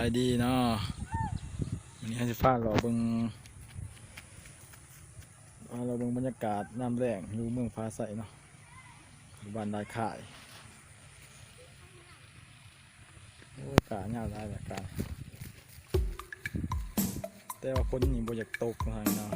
ສະບາຍດີເນາະ ມື້ນີ້ເຮົາຊິພາເລາະເບິ່ງ ພາເລາະເບິ່ງບັນຍາກາດຍາມແລງຢູ່ເມືອງຜາໄຊເນາະ ຢູ່ບ້ານດາດຄ້າຍ. ໂອ້ຍ ກ້າຍາວຫຼາຍແຫຼະ ກ້າຍ ແຕ່ວ່າຝົນນີ້ບໍ່ຢາກຕົກເນາະ.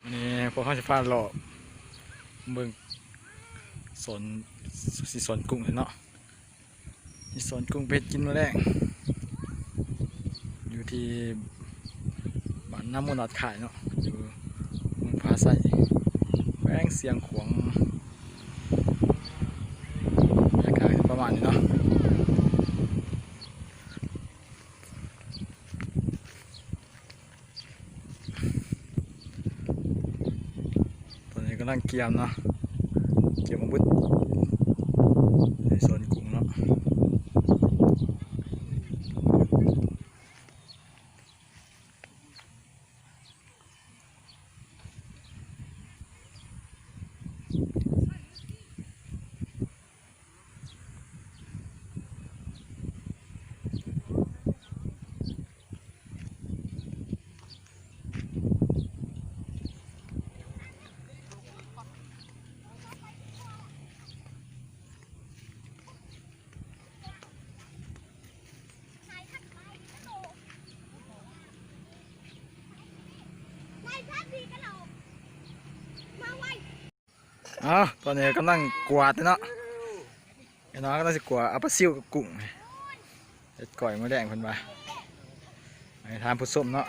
ມື້ນີ້ພວກເຮົາຊິພາເລາະເບິ່ງສວນ ຊິສວນກຸ້ງເນາະ. ມີສວນກຸ້ງເປັດກິນມື້ແລງ ຢູ່ທີ່ບ້ານນາມູນ ດາດຄ້າຍເນາະ ຢູ່ເມືອງຜາໄຊ ແຂວງຊຽງຂວາງ. ບັນຍາກາດປະມານນີ້ເນາະ. ຕອນນີ້ກຳລັງກຽມເນາະ ກຽມອາວຸດໃນສວນກຸ້ງເນາະ. ເອົ້າ ຕອນນີ້ກຳລັງກວາດເນາະ ໄອ້ນ້ອຍກຳລັງຊິກວາດເອົາປາຊິວກັບກຸ້ງ ເຮັດກ້ອຍມື້ແລງເພິ່ນວ່າ ໃຫ້ທ່ານຜູ້ຊົມເນາະ.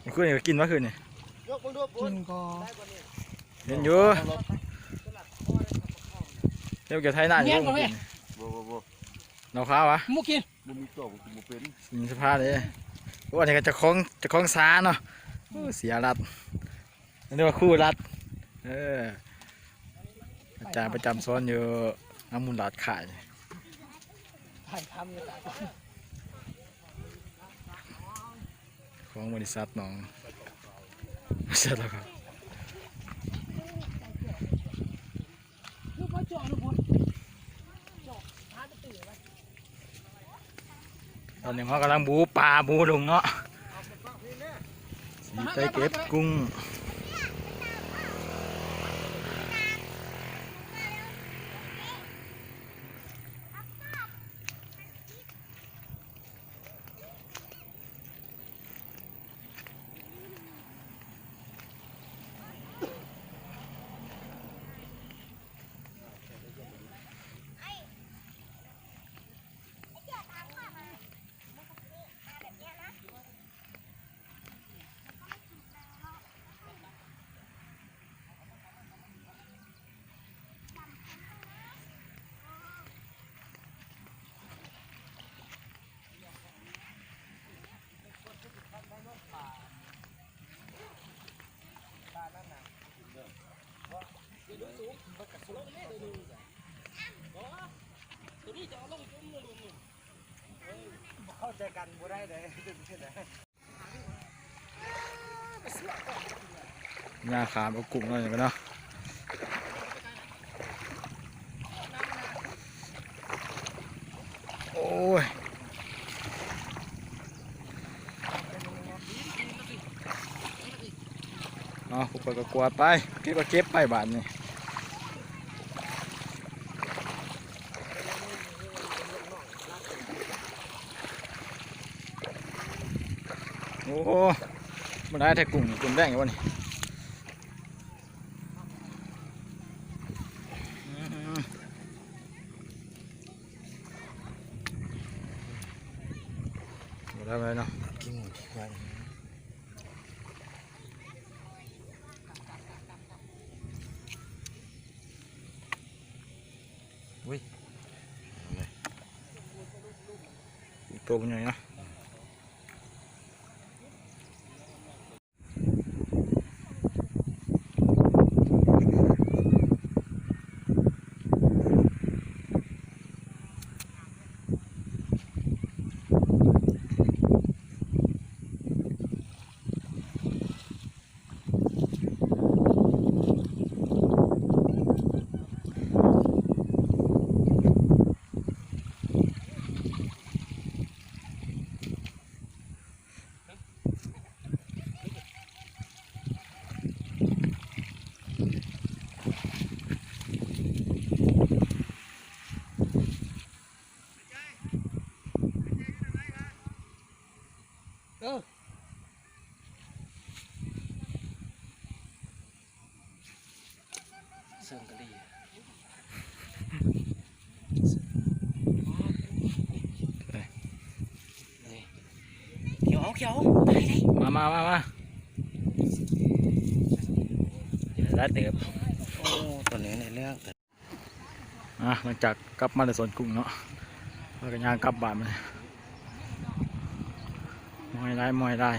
ມື້ຄືນນີ້ກໍກິນບໍ່ ຄືນນີ້? ກິນກໍ ເຫັນຢູ່ ເຮັດກຽວໄທນາຢູ່. ບໍ່ ບໍ່ ບໍ່ ເຫຼົ້າຂາວຫວາ? ບໍ່ກິນ ບໍ່ມີຕົວ ບໍ່ກິນບໍ່ເປັນ. ອືມ ສະພາເດ້. ໂອ້ ອັນນີ້ກໍເຈົ້າຂອງ ເຈົ້າຂອງສາເນາະ. ໂອ້ ເສຍລັດ ອັນນີ້ວ່າຄູລັດ. ເອີ ອາຈານປະຈຳສອນຢູ່ນາມູນ ດາດຄ້າຍ. ຂອງບໍລິສັດໜອງ ບໍລິສັດລາວ. ຕອນນີ້ເຮົາກຳລັງບູປາບູດົງເນາະ ຊິໄປເກັບກຸ້ງ. ເ ແຕ່ກັນບໍ່ໄດ້ເດ້. ຍ່າງຂ້າມເອົາກຸ້ງໜ້ອຍໜຶ່ງກ່ອນເນາະ. ໂອ້ຍ ເອົາ ຜູ້ຂ້ອຍກໍກວາດໄປ ເກັບກໍເກັບໄປບາດນີ້. ໂອ້ ບໍ່ໄດ້ແທ້ ກຸ້ງກຸ້ງແດງຢູ່ບໍ່ນີ້? ອືມ ບໍ່ໄດ້ ບໍ່ໄດ້ເນາະ ກິນໝົດດີກວ່າ. ອຸ້ຍ ເອົາເລີຍ ໂຕບັກໃຫຍ່ເນາະ. ເອີ ເຊິ່ງກະລີ ນີ້ ຂຽວ ເອົາ ຂຽວ ໄປເລີຍ ມາ ມາ ມາ ມາ ຫຼາຍເຕີບ. ໂອ້ ຕົວນີ້ໃນເລື່ອງ ອ່ະ ຫຼັງຈາກກັບມາແຕ່ສວນກຸ້ງເນາະ ພາກັນຍ່າງກັບບ້ານ ມາຍຫຼາຍ ມາຍຫຼາຍ.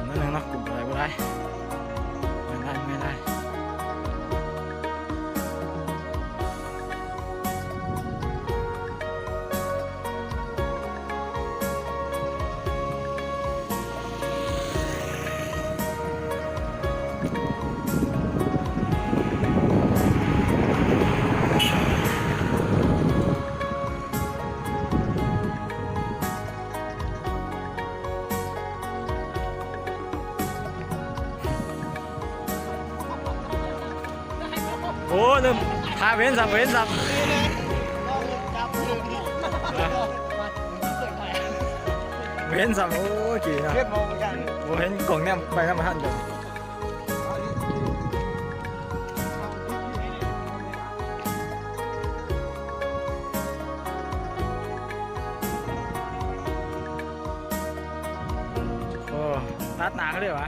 ນັ້ນເນາະ ກຸ້ງກໍໄດ້ ບໍ່ໄດ້ ເມື່ອຍໄດ້ ເມື່ອຍໄດ້. ໂອ້ ເລີ່ມ ຖ້າເວັ້ນຊ້ຳ ເວັ້ນຊ້ຳ ເວັ້ນຊ້ຳ. ໂອ້ຍ ກີ້ນະ ບໍ່ເຫັນກ້ອງແນມໄປນຳ ບໍ່ທັນດອກ. ໂອ້ ຕັດໜ້າເຂົາເລີຍຫວາ?